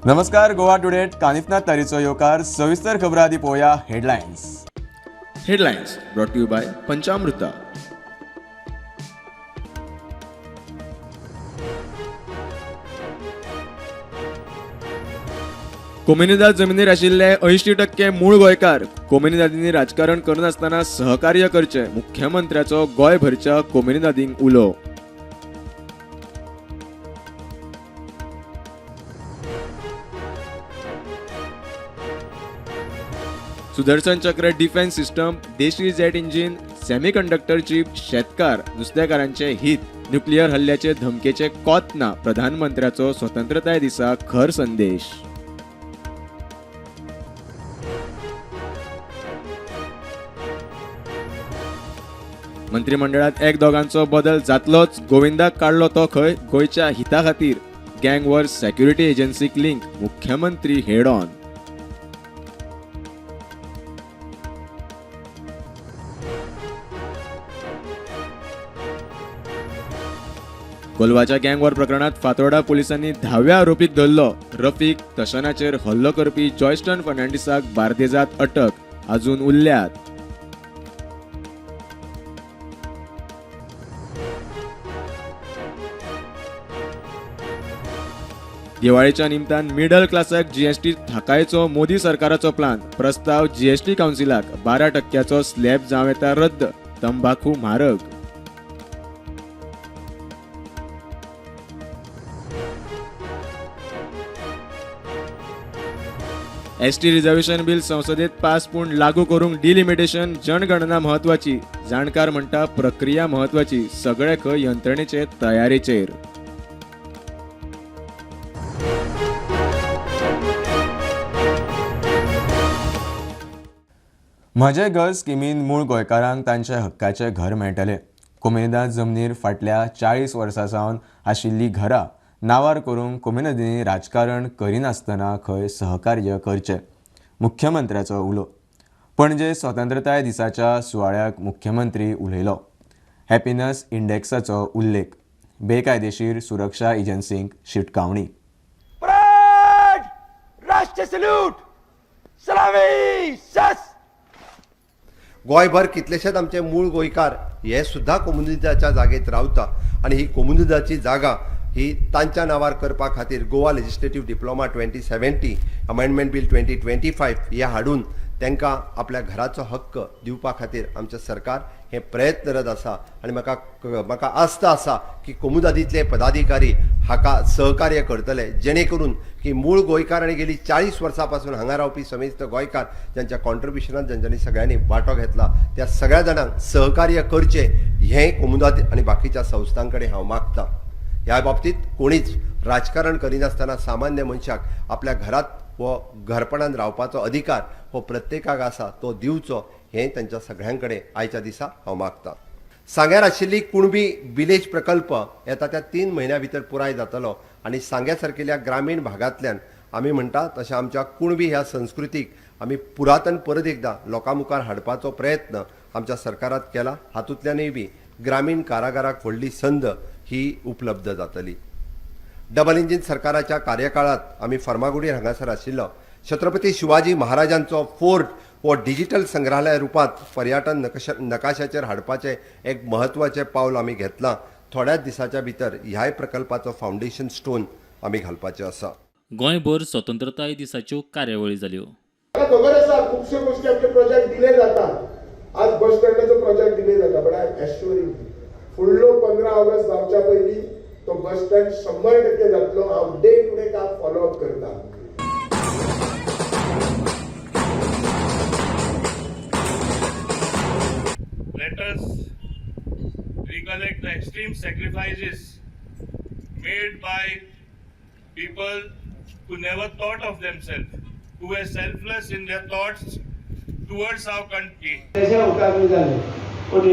नमस्कार, गोवा टुडे कानिफनाथ तारीचो येवकार. सविस्तर खबरां आदी पळोवया headlines. Headlines brought to you by Panchamruta. Comunidade जमनीर आशिल्ले 80% मूळ गोंयकार. कोमुनिदादींनी राजकारण करनासतना सहकार्य करचें, मुख्यमंत्र्याचो गोंयभरच्या कोमुनिदादींक उलो. सुदर्शन चक्र डिफेन्स सिस्टम, देशी जेट इंजिन, सेमीकंडक्टर चीप, शेतकार नुस्तेकारांचे हित, न्युक्लियर हल्ल्याचे धमकेचे कोत ना, प्रधानमंत्र्याचो स्वतंत्रताय दिसा खर संदेश. मंत्रिमंडळात एक दोगांचो बदल जातलोच, गोविंदाक काडलो तो खंय गोंयच्या हिता खातीर. गँग वॉर सेक्युरिटी एजन्सीक लिंक, मुख्यमंत्री हेड ऑन. कोलवाच्या गँगवॉर प्रकरणात फातोर्डा पुलिसांनी 10व्या आरोपीक धरलो. रफीक तशनाचेर हल्लो करपी जॉयस्टन फर्नांडीसाक बार्देजात अटक, अजून उरल्यात. दिवाळेच्या निमतान मिडल क्लासाक जीएसटी थाकायचो मोदी सरकाराचो प्लान, प्रस्ताव जीएसटी काउन्सिलाक. 12% स्लॅब जावं येता रद्द, तंबाखू म्हारग. एसटी रिझर्वेशन बिल संसदेत पास, पूण लागू करूंक डिलिमिटेशन, जनगणना म्हत्वाची. जाणकार म्हणटा प्रक्रिया म्हत्वाची, सगळे खंय यंत्रणेचे तयारेचेर. म्हजें घर स्किमीन मूळ गोंयकारांक तांच्या हक्काचें घर मेळटलें. कोमुनिदाद जमनीर फाटल्या 40 वर्सां सावन आशिल्लीं घरां नांवार करूंक कोमुनिदादींनी राजकारण करिनासतना खंय सहकार्य करचें, मुख्यमंत्र्याचो उलो. पणजे स्वतंत्रताय दिसाच्या सुवाळ्याक मुख्यमंत्री उलयलो. हॅपिनस इंडेक्साचो उल्लेख, बेकायदेशीर सुरक्षा एजन्सींक शिटकावणी. परेड! राष्ट्रीय सल्यूट! सलामी! सस! गोंयभर कितलेशेच आमचे मूळ गोंयकार हे सुद्दां कोमुनिदादच्या जागेत रावता आनी ही कोमुनिदादची जागा ही तांच्या नांवार करपा खातीर Goa legislative diploma 2070 amendment bill 2025 हे हाडून तांकां आपल्या घराचो हक्क दिवपा खातीर आमचें सरकार हें प्रयत्नरत आसा आनी म्हाका आस्त आसा की कोमुनिदादींतले पदाधिकारी हाका सहकार्य करतले, जेणे करून की मूळ गोंयकार आनी गेली 40 वर्सां पासून हांगा रावपी समेस्त गोंयकार ज्यांच्या कॉन्ट्रिब्युशनान ज्यांच्यांनी सगळ्यांनी वांटो घेतला त्या सगळ्या जाणांक सहकार्य करचें हें कोमुनिदाद आनी बाकीच्या संस्थां कडेन हांव मागता. ह्या बाबतींत कोणीच राजकारण करिनासतना सामान्य मनशाक आपल्या घरात हो घरपणान रावपाचो अधिकार हो प्रत्येकाक आसा तो दिवचो हें तांच्या सगळ्यां कडेन आयच्या दिसा हांव मागता. सांग्यार आशिल्ली कुणबी विलेज प्रकल्प येता त्या 3 म्हयन्या भितर पुराय जातलो आनी सांग्या सारकेल्या ग्रामीण भागांतल्यान आमी म्हणटा तशें आमच्या कुणबी ह्या संस्कृतीक आमी पुरातन परत एकदां लोकां मुखार हाडपाचो प्रयत्न आमच्या सरकारात केला. हातूंतल्यानूय बी ग्रामीण कारागाराक व्हडली संद ही उपलब्ध जातली. डबल इंजीन सरकाराच्या कार्यकाळात आमी फर्मागुडीर हांगासर आशिल्लो छत्रपती शिवाजी महाराजांचो फोर्ट हो डिजिटल संग्रहालय रुपांत पर्यटन नकाशाचेर हाडपाचें एक म्हत्वाचें पावल आमी घेतलां. थोड्याच दिसाच्या भितर ह्याय प्रकल्पाचो फावंडेशन स्टोन आमी घालपाचें आसा. गोंयभर स्वतंत्रताय दिसाच्यो कार्यावळी जाल्यो. म्हाका खबर आसा खुबश्यो गोश्टी आमचे प्रोजेक्ट डिले जातात. आज बस स्टँडाचो प्रोजेक्ट डिले जाता, बट I am एश्युरिंग फुडलो 15 ऑगस्ट जावच्या पयलीं तो बस स्टँड 100% जातलो. हांव डे टू डे काम फॉलो अप करता. Let us recollect the extreme sacrifices made by people who never thought of themselves, who were selfless in their thoughts towards our country. तशें हुतात्मे जाले पूण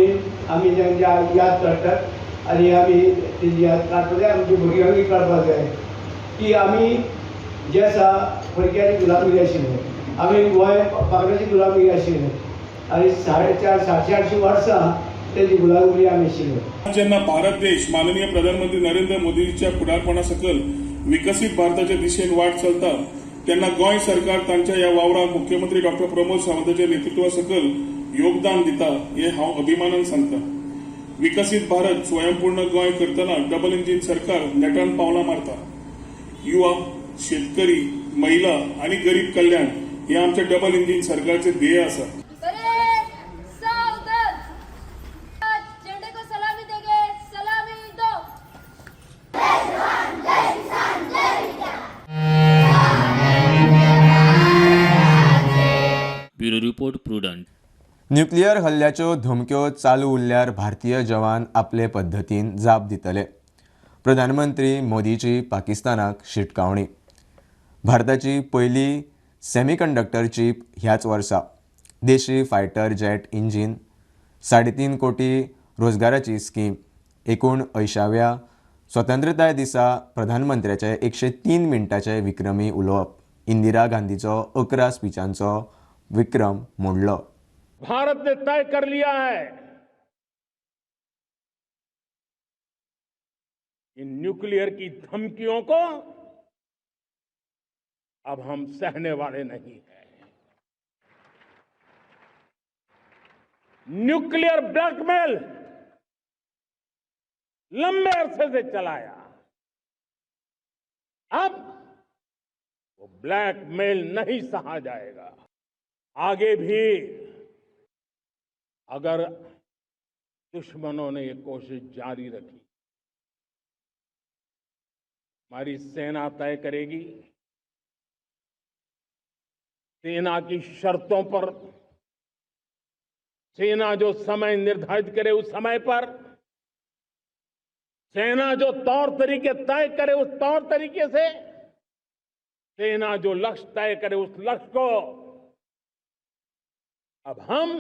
आमी तांच्या याद काडटात आनी आमी तेजी याद काडपाक जाय, आमच्या भुरग्यांकूय काडपाक जाय की आमी जे आसा परक्याची गुलामगिरी आशिल्ले, आमी गोंय पाकड्याची गुलामगिरी आशिल्ले आनी 450 850 वर्सां तेजी गुलामगिरी आमी आशिल्ले. जेन्ना भारत देश माननीय प्रधानमंत्री नरेंद्र मोदीच्या फुडारपणा सकयल विकसीत भारताच्या दिशेन वाट चलता तेन्ना गोंय सरकार तांच्या ह्या वावराक मुख्यमंत्री डॉक्टर प्रमोद सावंताच्या नेतृत्वा सकयल योगदान दिता हे हांव अभिमानान सांगता. विकसीत भारत स्वयंपूर्ण गोंय करतना डबल इंजीन सरकार नेटान पावलां मारता. युवा, शेतकरी, महिला आनी गरीब कल्याण हे आमच्या डबल इंजीन सरकारचे ध्येय आसा. झंडे को सलामी देंगे, सलामी दो. Bureau report, Prudent. Nuclear हल्ल्याच्यो धमक्यो चालू उरल्यार भारतीय जवान आपले पद्दतीन जाप दितले, प्रधानमंत्री मोदीची पाकिस्तानाक शिटकावणी. भारताची पयली सेमीकंडक्टर चीप ह्याच वर्सा, देशी फायटर जेट इंजीन, 3.5 कोटी रोजगाराची स्कीम. 79व्या स्वतंत्रताय दिसा प्रधानमंत्र्याचे 103 मिनटाचे विक्रमी उलोवप. इंदिरा गांधीचो 11 स्पिचांचो विक्रम मोडलो. भारत ने तय कर लिया है इन न्यूक्लियर की धमकियों को अब हम सहने वाले नहीं हैं. न्यूक्लियर ब्लैकमेल लंबे अरसे से चलाया, अब वो ब्लैकमेल नहीं सहा जाएगा. आगे भी अगर दुश्मनों ने ये कोशिश जारी रखी, हमारी सेना तय करेगी. सेना की शर्तों पर, सेना जो समय निर्धारित करे उस समय पर, सेना जो तौर तरीके तय करे उस तौर तरीके से, सेना जो लक्ष्य तय करे उस लक्ष्य को अब हम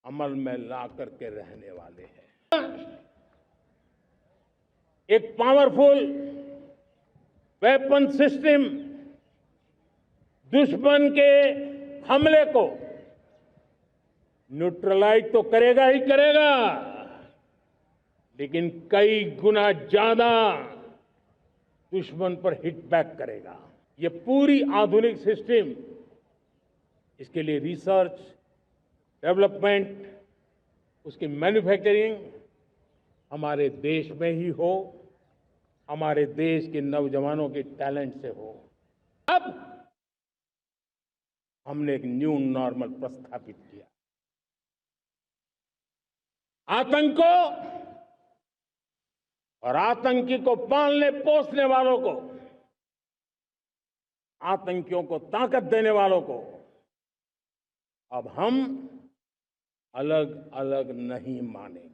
अमल में ला करके रहने वाले हैं. एक पावरफुल वेपन सिस्टम दुश्मन के हमले को न्यूट्रलाइज तो करेगा ही करेगा, लेकिन कई गुना ज्यादा दुश्मन पर हिट बैक करेगा. ये पूरी आधुनिक सिस्टम, इसके लिए रिसर्च, डेवलपमेंट, उसकी मैन्युफैक्चरिंग हमारे देश में ही हो, हमारे देश के नौजवानों के टैलेंट से हो. अब हमने एक न्यू नॉर्मल प्रस्थापित किया. आतंक को और आतंकी को पालने पोसने वालों को, आतंकियों को ताकत देने वालों को अब हम अलग अलग नहीं मानेंगे.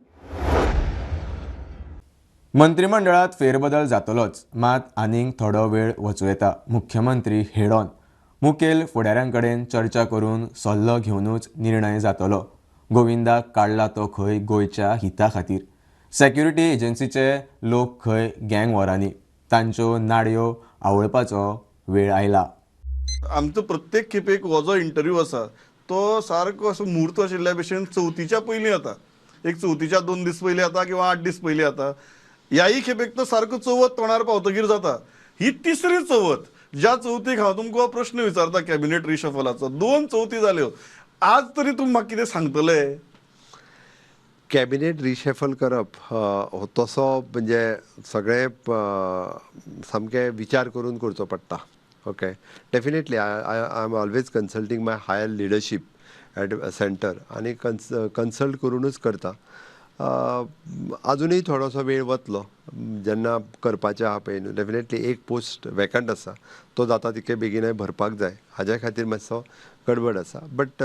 मंत्रिमंडळात फेरबदल जातलोच, मात आनीक थोडो वेळ वचूं येता. मुख्यमंत्री हेडॉन मुखेल फुडाऱ्यां कडेन चर्चा करून सल्लो घेवनूच निर्णय जातलो. गोविंदाक काडला तो खंय गोंयच्या हिता खातीर. सेक्युरिटी एजन्सीचे लोक खंय गँग वॉरांनी, तांच्यो नाडयो आवळपाचो वेळ आयला. आमचो प्रत्येक खेपेक हो जो इंटरव्यू आसा तो सारको असो म्हूर्त आशिल्ल्या भशेन चवथीच्या पयलीं येता. एक चवथीच्या 2 दीस पयलीं येता किंवा 8 दीस पयलीं येता. ह्याय खेपेक तो सारको चवथ तोंडार पावतकीर जाता. ही तिसरी चवथ ज्या चवथीक हांव तुमकां प्रश्न विचारता कॅबिनेट रिशफलाचो. 2 चवथी जाल्यो, आज तरी तुमी म्हाका कितें सांगतले? कॅबिनेट रिशफल करप हो तसो म्हणजे सगळे सामके विचार करून करचो पडटा. Okay, definitely I am always consulting my higher leadership at centre आनी कन्सल्ट करूनच करता. अजुनूय थोडोसो वेळ वतलो जेन्ना करपाचें आहा पळय न्हू. डेफिनेटली एक पोस्ट वेकंट आसा, तो जाता तितके बेगीनय भरपाक जाय, हाज्या खातीर मातसो गडबड आसा, बट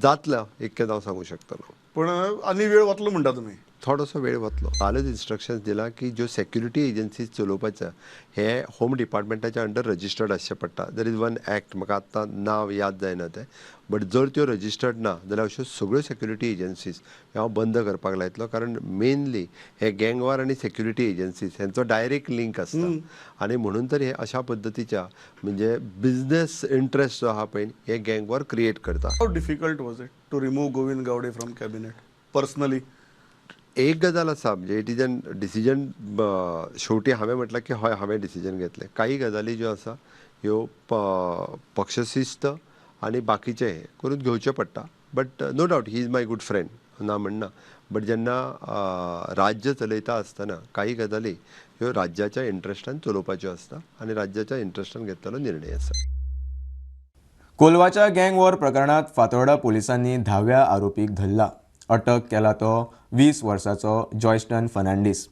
जातलो इतकें हांव सांगूंक शकतलो. पूण आनी वेळ वतलो म्हणटा तुमी? थोडोसो वेळ वतलो. कालच इन्स्ट्रक्शन्स दिला की ज्यो सेक्युरिटी एजन्सीज चलोवपाचे हे होम डिपार्टमेंटाच्या अंडर रजिस्टर्ड आसचें पडटा. There is one act, म्हाका आत्तां नांव याद जायना तें, बट जर त्यो रजिस्टर्ड ना जाल्यार अश्यो सगळ्यो सेक्युरिटी एजन्सीज हांव बंद करपाक लायतलो. कारण मेनली हे गँगवार आनी सेक्युरिटी एजन्सीज हेंचो डायरेक्ट लिंक आसता आनी म्हणून तर हे अशा पद्दतीच्या म्हणजे बिजनेस इंट्रस्ट जो आहा पळय हे गँगवार क्रिएट करता. How difficult was it to remove Govind Gaude from cabinet personally? एक गजाल आसा, म्हणजे it is an decision. शेवटी हांवें म्हटलां की हय, हांवें डिसिजन घेतलें. काही गजाली ज्यो आसा ह्यो पक्षशिस्त आनी बाकीचें हें करून घेवचें पडटा. But no doubt he is my good friend, ना म्हणना. बट जेन्ना राज्य चलयता आसतना काही गजाली ह्यो राज्याच्या इंट्रस्टान चलोवपाच्यो आसता आनी राज्याच्या इंट्रस्टान घेतलेलो निर्णय आसा. कोलवाच्या गँग वॉर प्रकरणात फातोर्डा पोलिसांनी 10व्या आरोपीक धरला. अटक केला तो 20 वर्साचो जॉयस्टन फर्नांडीस.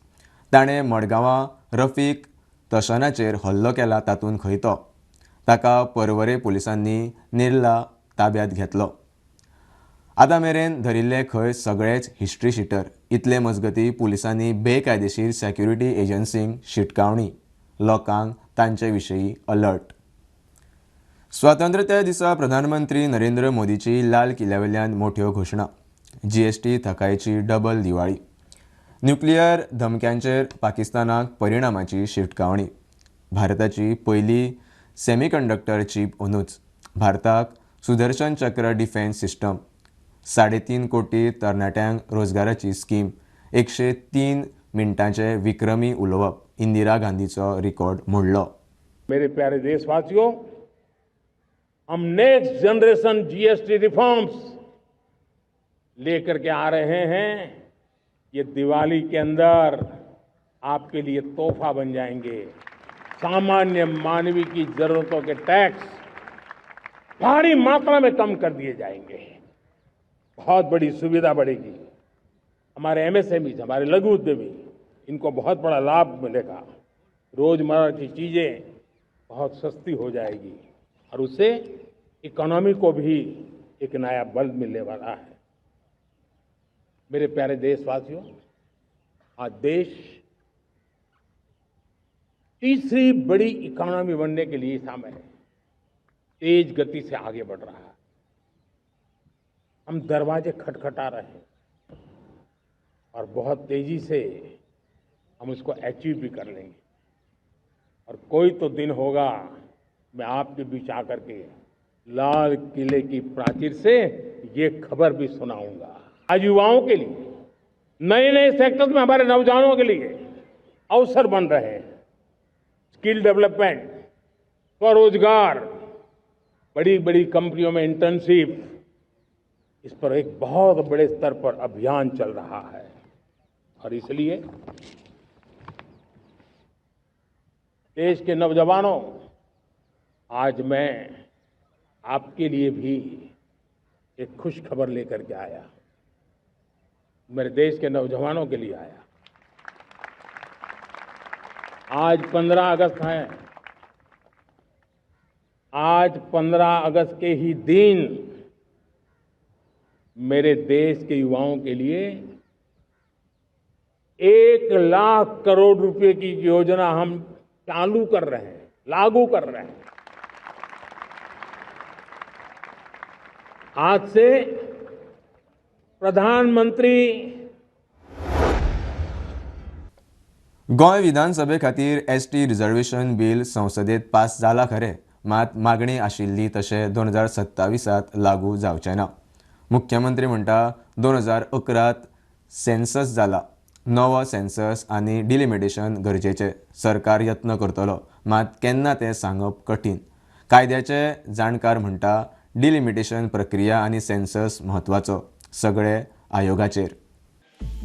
ताणें मडगांवां रफीक तशनाचेर हल्लो केला तातूंत खंय तो. ताका पर्वरे पोलिसांनी नेरला ताब्यांत घेतलो. आतां मेरेन धरिल्ले खंय सगळेच हिस्ट्री शिटर. इतले मजगती पोलिसांनी बेकायदेशीर सेक्युरिटी एजन्सींक शिटकावणी, लोकांक तांचे विशीं अलर्ट. स्वातंत्र्यताय दिसा प्रधानमंत्री नरेंद्र मोदीची लाल किल्ल्यावेल्यान मोठ्यो घोशणा. जीएसटी थकायची डबल दिवाळी. न्युक्लियर धमक्यांचेर पाकिस्तानाक परिणामाची शिटकावणी. भारताची पयली सेमीकंडक्टर चीप अंदूच. भारताक सुदर्शन चक्र डिफेन्स सिस्टम. 3.5 कोटी तरणाट्यांक रोजगाराची स्कीम. 103 मिनटांचे विक्रमी उलोवप. इंदिरा गांधीचो रिकॉर्ड मोडलो. मेरे प्यारे देशवासियों, हम नेक्स्ट जनरेशन जीएसटी रिफॉर्म्स लेकर के आ रहे हैं. ये दिवाली के अंदर आपके लिए तोहफा बन जाएंगे. सामान्य मानवी की जरूरतों के टैक्स भारी मात्रा में कम कर दिए जाएंगे. बहुत बड़ी सुविधा बढ़ेगी. हमारे एमएसएमई, हमारे लघु उद्यमी, इनको बहुत बड़ा लाभ मिलेगा. रोजमर्रा की चीज़ें बहुत सस्ती हो जाएगी और उससे इकोनॉमी को भी एक नया बल मिलने वाला है. मेरे प्यारे देशवासियों, आज देश तीसरी बड़ी इकोनॉमी बनने के लिए सामने तेज गति से आगे बढ़ रहा है. हम दरवाजे खटखटा रहे हैं और बहुत तेजी से हम उसको अचीव भी कर लेंगे. और कोई तो दिन होगा मैं आपके बीच आकर के लाल किले की प्राचीर से ये खबर भी सुनाऊंगा. आज युवाओं के लिए नए नए सेक्टर्स में हमारे नौजवानों के लिए अवसर बन रहे हैं. स्किल डेवलपमेंट, स्वरोजगार, बड़ी बड़ी कंपनियों में इंटर्नशिप, इस पर एक बहुत बड़े स्तर पर अभियान चल रहा है. और इसलिए देश के नौजवानों, आज मैं आपके लिए भी एक खुश खबर लेकर के आया, मेरे देश के नौजवानों के लिए आया. आज 15 अगस्त है. आज 15 अगस्त के ही दिन मेरे देश के युवाओं के लिए 1 लाख करोड़ रुपए की योजना हम चालू कर रहे हैं, लागू कर रहे हैं. आज से प्रधानमंत्री गोंय विधानसभे खातीर एसटी रिझर्वेशन बिल संसदेत पास जाला खरें, मात मागणी आशिल्ली तशें 2027 लागू जावचें ना. मुख्यमंत्री म्हणटा 2011 सेन्सस जाला, नवो सेन्सस आनी डिलिमिटेशन गरजेचें. सरकार यत्न करतलो, मात केन्ना तें सांगप कठीण. कायद्याचे जाणकार म्हणटा डिलिमिटेशन प्रक्रिया आनी सेन्सस म्हत्वाचो, सगळे आयोगाचेर.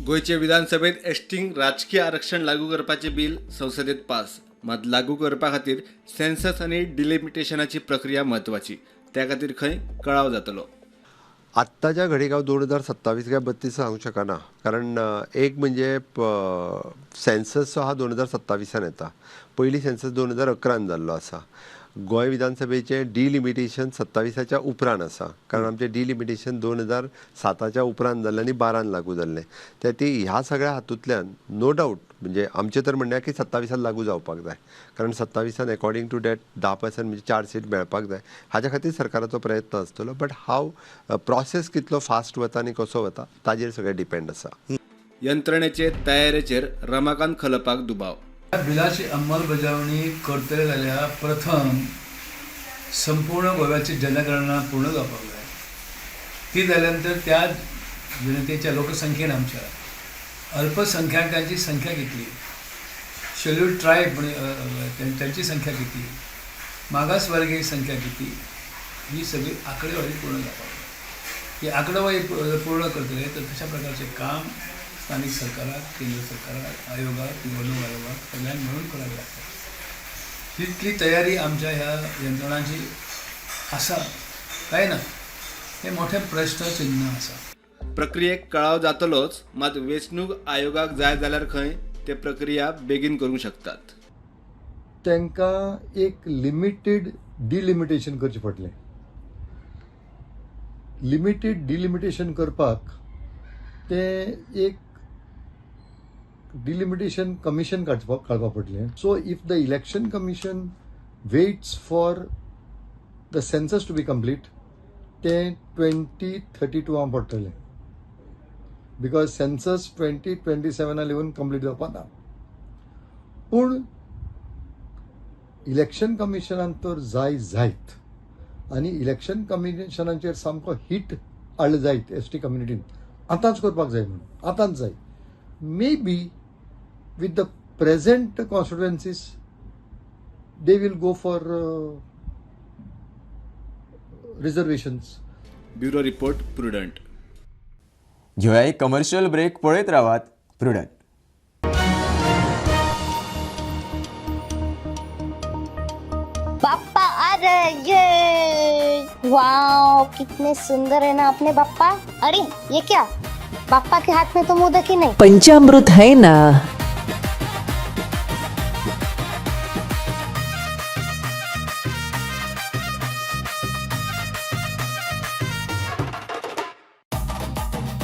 गोंयचे विधानसभेत एसटींक राजकीय आरक्षण लागू करपाचें बिल संसदेत पास, मात लागू करपा खातीर सेन्सस आनी डिलिमिटेशनाची प्रक्रिया म्हत्वाची, त्या खातीर खंय कळाव जातलो. आत्ताच्या घडयेक हांव 2027 काय 32 सांगूंक शकना, कारण एक म्हणजे सेन्सस हा 2027 येता. पयली सेन्सस 2011 जाल्लो आसा. गोंय विधानसभेचें डिलिमिटेशन 27च्या उपरांत आसा, कारण आमचें डिलिमिटेशन 2007च्या उपरांत जाल्लें आनी 12 लागू जाल्लें. ते ती ह्या सगळ्या हातूंतल्यान नो डावट म्हणजे आमचें तर म्हणणें की 27 लागू जावपाक जाय, कारण 27 अकॉर्डिंग टू that 10% म्हणजे 4 सीट मेळपाक जाय. हाज्या खातीर सरकाराचो प्रयत्न आसतलो, बट हाव प्रोसेस कितलो फास्ट वता आनी कसो वता ताजेर सगळें डिपेंड आसा. यंत्रणेचे तयारेचेर रमाकांत खलपाक दुबाव. बिलाची अंमलबजावणी करतले जाल्यार प्रथम संपूर्ण गोव्याची जनगणना पूर्ण जावपाक जाय. ती जाल्या नंतर त्या जनतेच्या लोकसंख्येन आमच्या अल्पसंख्याकांची संख्या कितली, शेड्यूल ट्रायब म्हणजे त्यांची संख्या किती, मागासवर्गीय संख्या किती, ही सगळी आकडेवारी पूर्ण जावपाक जाय. ही आकडेवारी पूर्ण करतले तर तशा प्रकारचें काम स्थानीक सरकाराक, केंद्र सरकाराक, आयोगाक, निवडणूक आयोगाक सगळ्यांक मेळून करावे लागता. तितली तयारी आमच्या ह्या यंत्रणांची आसा काय ना हे मोठें प्रश्नचिन्ह आसा. प्रक्रियेक कळाव जातलोच, मात वेंचणूक आयोगाक जाय जाल्यार खंय ते प्रक्रिया बेगीन करूंक शकतात. तांकां एक लिमिटेड डिलिमिटेशन करचें पडलें. लिमिटेड डिलिमिटेशन करपाक तें एक डिलिमिटेशन कमिशन काडपाक पडलें. So if the election commission waits for the census to be complete तें 2032 पडटलें, because census 2027 लेगून कंप्लीट जावपा ना. पूण इलेक्शन कमिशनान तर जाय जायत आनी इलेक्शन कमिशनाचेर सामको हीट हाडलो जायत एस टी कम्युनिटीन, आतांच करपाक जाय म्हणून आतांच जाय. May be with the present constituencies they will go for reservations. Bureau report, Prudent. घेवया एक कमर्शियल ब्रेक, पळयत रावात प्रुडंट. बाप्पा आ रहे, ये वाओ कितने सुंदर है ना अपने बाप्पा. अरे ये क्या, बाप्पा के हाथ में तो मोदक ही नहीं. पंचामृत है ना.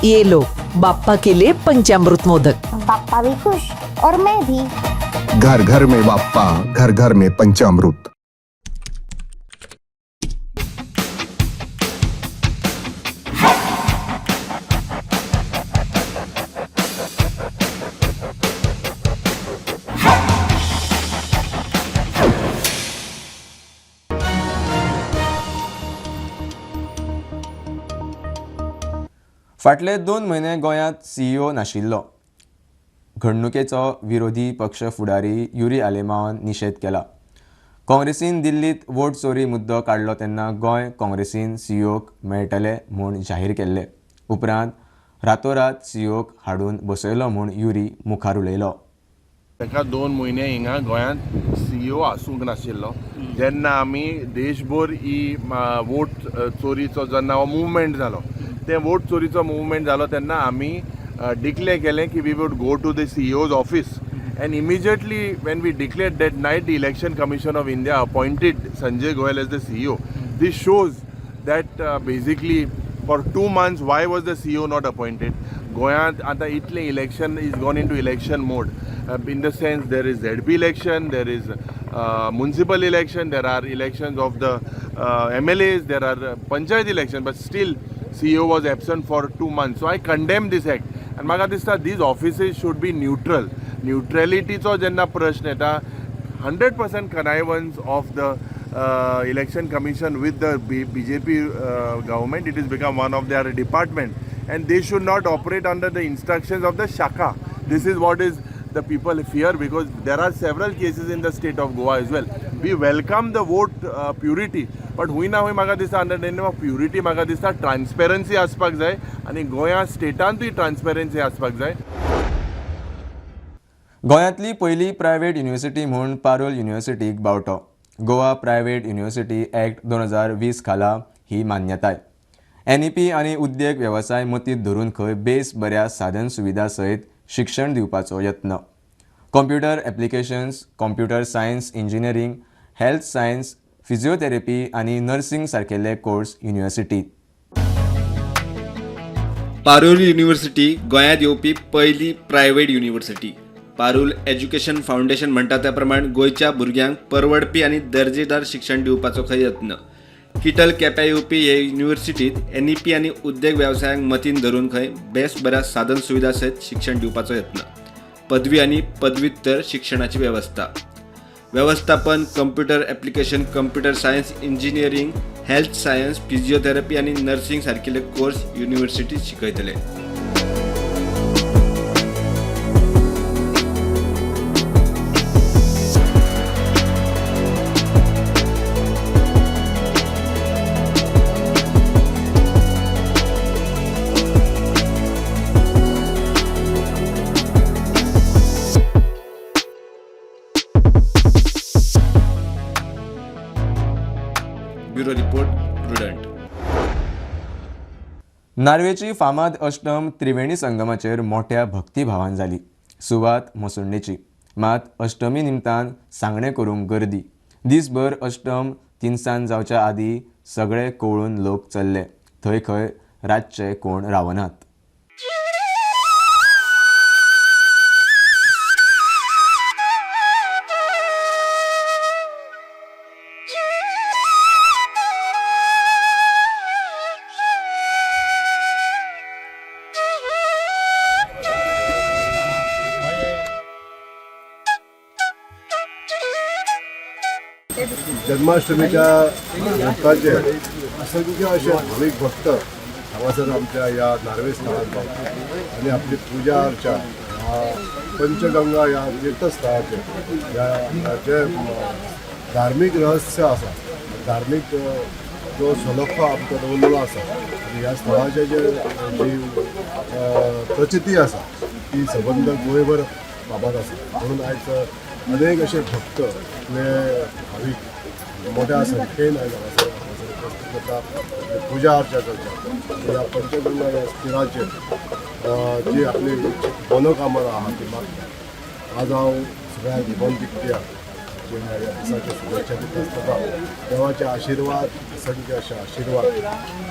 ये लो बाप्पा के लिए पंचामृत मोदक. बाप्पा भी खुश और मैं भी. घर घर में बाप्पा, घर घर में पंचामृत. फाटले 2 म्हयने गोंयांत सीईओ नाशिल्लो. घडणुकेचो विरोधी पक्ष फुडारी युरी आलेमांवान निशेध केला. काँग्रेसीन दिल्लीत वोट चोरी मुद्दो काडलो तेन्ना गोंय काँग्रेसीन सीईओक मेळटले म्हूण जाहीर केल्ले. उपरांत रातोरात सीईओक हाडून बसयलो म्हूण युरी मुखार उलयलो. ताका 2 म्हयने हिंगा गोंयांत सीईओ आसूंक नाशिल्लो. जेन्ना आमी देशभर ही वोट चोरीचो जेन्ना हो मुवमेंट जालो, ते वोट चोरीचो मुवमेंट जालो तेन्ना आमी डिक्लेअर केलें की we would go to the CEO's office. And immediately when we declared that night, the Election Commission of India appointed Sanjay Goyal as the CEO. This shows that basically for 2 months why was the CEO not appointed? गोंयांत आतां इतलें election is gone into election mode. In the sense there is ZP election, there is municipal election, there are elections of the MLAs, there are panchayat election, but still CEO was absent for 2 months. So I condemn this act. And म्हाका दिसता these offices should be neutral. Neutralityचो जेन्ना प्रश्न येता, 100% connivance of the election commission with the BJP government. It has become one of their department and they should not operate under the instructions of the shaka. This is what is the people fear, because there are several cases in the state of Goa as well. We welcome the vote purity, but हुंय ना हुंय म्हाका दिसता under the name of purity म्हाका दिसता transparency आसपाक जाय आनी गोंया स्टेटांतूय transparency आसपाक जाय. गोंयांतली पयली प्रायव्हेट युनिव्हर्सिटी म्हूण पारोल युनिव्हर्सिटीक बावटो. गोवा प्रायव्हेट युनिव्हर्सिटी ॲक्ट 2020 खाला ही मान्यताय. एनईपी आनी उद्देग वेवसाय मतींत धरून खंय बेस बऱ्या साधन सुविधा सयत शिक्षण दिवपाचो यत्न. Computer applications, computer science engineering, health science, physiotherapy आनी नर्सिंग सारकेले कोर्स युनिव्हर्सिटीत. पारूल युनिव्हर्सिटी गोंयांत येवपी पयली private university. Parul education foundation म्हणटा त्या प्रमाण गोंयच्या भुरग्यांक परवडपी आनी दर्जेदार शिक्षण दिवपाचो खंय यत्न. किटल केप्यां येवपी हे युनिव्हर्सिटीत एनईपी आनी उद्देग वेवसायांक मतीन धरून खंय बेस बऱ्या साधन सुविधा सयत शिक्षण दिवपाचो यत्न. पदवी आनी पदव्युत्तर शिक्षणाची वेवस्था, वेवस्थापन, computer application, computer science, engineering, health science, physiotherapy आनी नर्सिंग सारकिले कोर्स युनिव्हर्सिटीत शिकयतले. Bureau report, Prudent. नार्वेची फामाद अष्टम त्रिवेणी संगमाचेर मोठ्या भक्तिभावान जाली. सुवात मसुंडेची, मात अष्टमी निमतान सांगणें करूंक गर्दी. दीसभर अष्टम तिनसांज जावच्या आदीं सगळे कवळून लोक चल्ले. थंय खंय रातचे कोण रावनात. जन्माष्टमीच्या भक्तांचे असंख्य अशे भावीक भक्त हांगासर आमच्या ह्या नार्वे स्थळार पावतात आनी आपली पुजा अर्चा पंचगंगा ह्या तीर्थस्थळाचेर ह्या जे धार्मीक रहस्य आसा, धार्मीक जो सलोखो आमकां दवरलेलो आसा आनी ह्या स्थळाचे जे जी प्रचिती आसा ती सबंद गोंयभर फामाद आसा. म्हणून आयज अनेक अशे भक्त भावीक मोठ्या संख्येन आयज हांगासर उपस्थित जाता, पुजा अर्चा करता. ह्या पंचगंगा ह्या स्थिराचेर जी आपली मनोकामना आहा ती मागता. आज हांव सगळ्या गोवन दिकप्याक ह्या दिसाच्यो शुभेच्छा दिता आसतना देवाचे आशिर्वाद, असंख्य अशे आशिर्वाद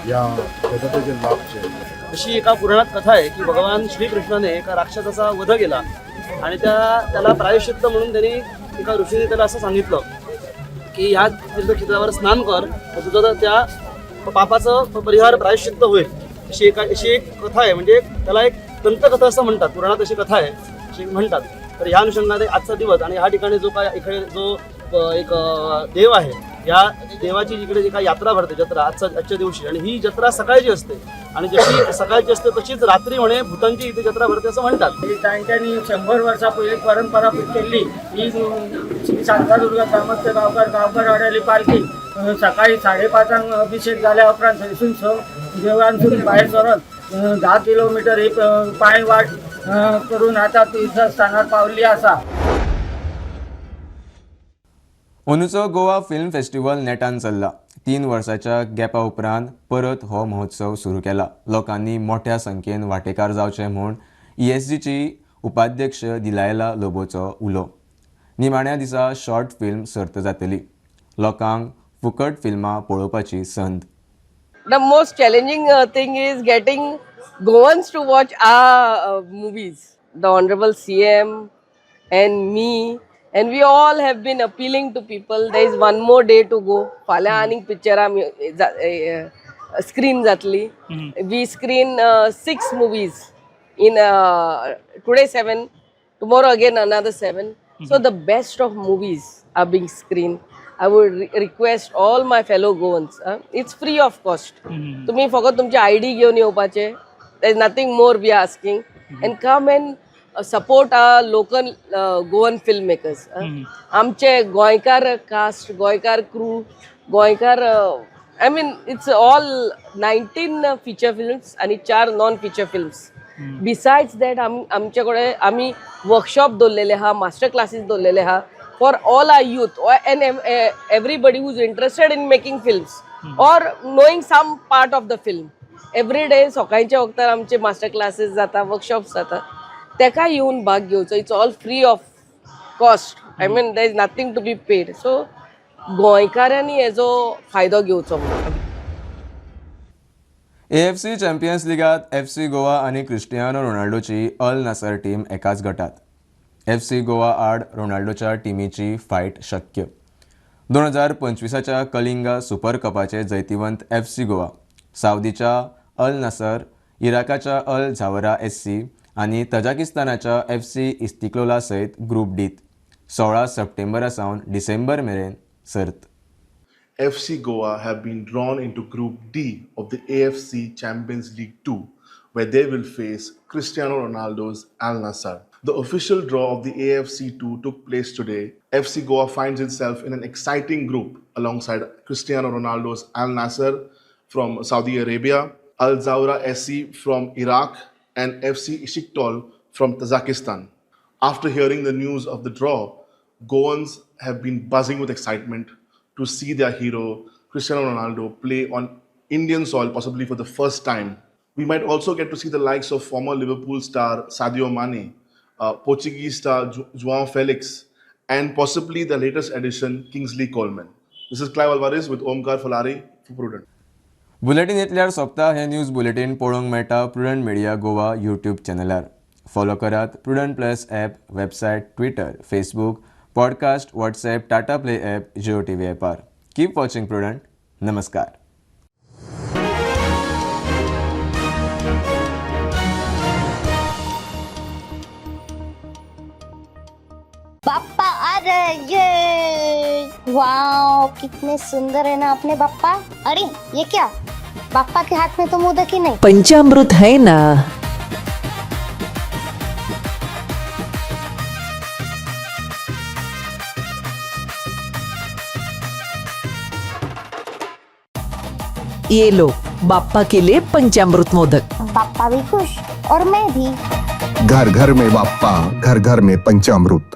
ह्या जनतेचे लाभचे. अशी एका पुराणात कथा आहे की भगवान श्रीकृष्णाने एका राक्षसाचा वध केला आणि त्याला प्रायश्चित्त म्हणून त्यांनी एका ऋषीने त्याला असं सांगितलं की ह्या तीर्थक्षेत्रावर स्नान कर, तुझं त्या पापाचं परिहार प्रायश्चित्त होईल. अशी एक कथा आहे, म्हणजे त्याला एक दंतकथा असं म्हणतात, पुराणात अशी कथा आहे अशी म्हणतात. तर ह्या अनुषंगाने आजचा दिवस आणि ह्या ठिकाणी जो काय इकडे जो एक देव आहे, या देवाची इकडे जी काय यात्रा भरते, जत्रा आजच्या दिवशी, आणि ही जत्रा सकाळची असते आणि जशी सकाळची असते तशीच रात्री म्हणे भूतांची इथे जत्रा भरते असं म्हणतात. तांच्यांनी 100 वर्सां पयलीं परंपरा केल्ली ही श्री शांतादुर्गा ग्रामस्थ गांवकार गांवकर वाड्याली पालखी सकाळी 5:30 अभिषेक जाल्या उपरांत थंयसून देवळांतून भायर सरून 10 किलोमिटर ही पांय वाट करून आतां तीर्थस्थानार पावल्ली आसा. अंदूचो गोवा फिल्म फेस्टिवल नेटान चल्ला. 3 वर्साच्या गॅपा उपरांत परत हो महोत्सव सुरू केला. लोकांनी मोठ्या संख्येन वांटेकार जावचे म्हूण ESGची उपाध्यक्ष दिलायला लोबोचो उलो. निमाण्या दिसा शॉर्ट फिल्म सर्त जातली. लोकांक फुकट फिल्मां पळोवपाची संद. The most challenging thing is getting Goans to watch our movies. The Honorable CM and me, and we all have been appealing to people. There is one more day to go. फाल्यां आनीक पिक्चरां screen जातली. We screen 6 movies in today 7, tomorrow again another 7. So the best of movies are being screened. I would request all my fellow Goans. It's free of cost. तुम्ही फकत तुमची ID घेवन येवपाचे. There is nothing more we are asking. And come and support our local Goan film makers. आमचे गोंयकार caste, गोंयकार crew, गोंयकार, I mean it's all 19 feature films आणि 4 non feature films. Besides that आमचे कडेन आमी वर्कशॉप दवरलेले आहा, मास्टर क्लासीस दवरलेले आहा for all our youth and everybody who is interested in making films or knowing some part of the film. Every day सकाळच्या वक्तार आमचे मास्टर क्लासीस जाता, वर्कशॉप्स जाता, तेका येवन भाग घेवचो. It's all free of cost. I mean there is nothing to be paid. So गोंयकारांनी हेजो फायदो घेवचो. AFC champions लिगात FC Goa आनी क्रिस्टियानो रोनाल्डोची अल नासर टीम एकाच गटात. FC Goa आड रोनाल्डोच्या टिमीची फायट शक्य. 2025च्या कलिंगा सुपर कपाचे जैतिवंत FC Goa सावदीच्या अल नासर, इराकाच्या अल झावरा SC आनी तजाकिस्तानाच्या FC इस्तिक्लोला सयत ग्रुप डीत 16 सप्टेंबरा सावन डिसेंबर मेरेन सर्त. FC Goa have been drawn into Group D of the AFC Champions League 2, where they will face Cristiano Ronaldo's Al Nassr. The official draw of the AFC 2 took place today. FC Goa finds itself in an exciting group alongside Cristiano Ronaldo's Al Nassr from Saudi Arabia, Al Zawraa SC from Iraq, and FC Istiklol from Tajikistan. After hearing the news of the draw, Goans have been buzzing with excitement to see their hero Cristiano Ronaldo play on Indian soil, possibly for the first time. We might also get to see the likes of former Liverpool star Sadio Mane, Portuguese star Joao Felix, and possibly the latest addition, Kingsley Coleman. This is Clive Alvarez with Omkar Falari for Prudent. Bulletin इतल्यार सोंपता. हें news bulletin पळोवंक मेळटा Prudent media Goa YouTube चॅनलार. Follow करात Prudent Plus app, website, Twitter, Facebook, podcast, WhatsApp, Tata Play app, Jio TV ॲपार. Keep watching Prudent. नमस्कार. बाप्पा आ रहे, ये wow, कितने सुंदर है ना अपने बाप्पा. अरे ये क्या, बाप्पा के हाथ में तो मोदक ही नहीं. पंचामृत है ना. ये लो बाप्पा के लिए पंचामृत मोदक. बाप्पा भी खुश और मैं भी. घर घर में बाप्पा, घर घर में पंचामृत.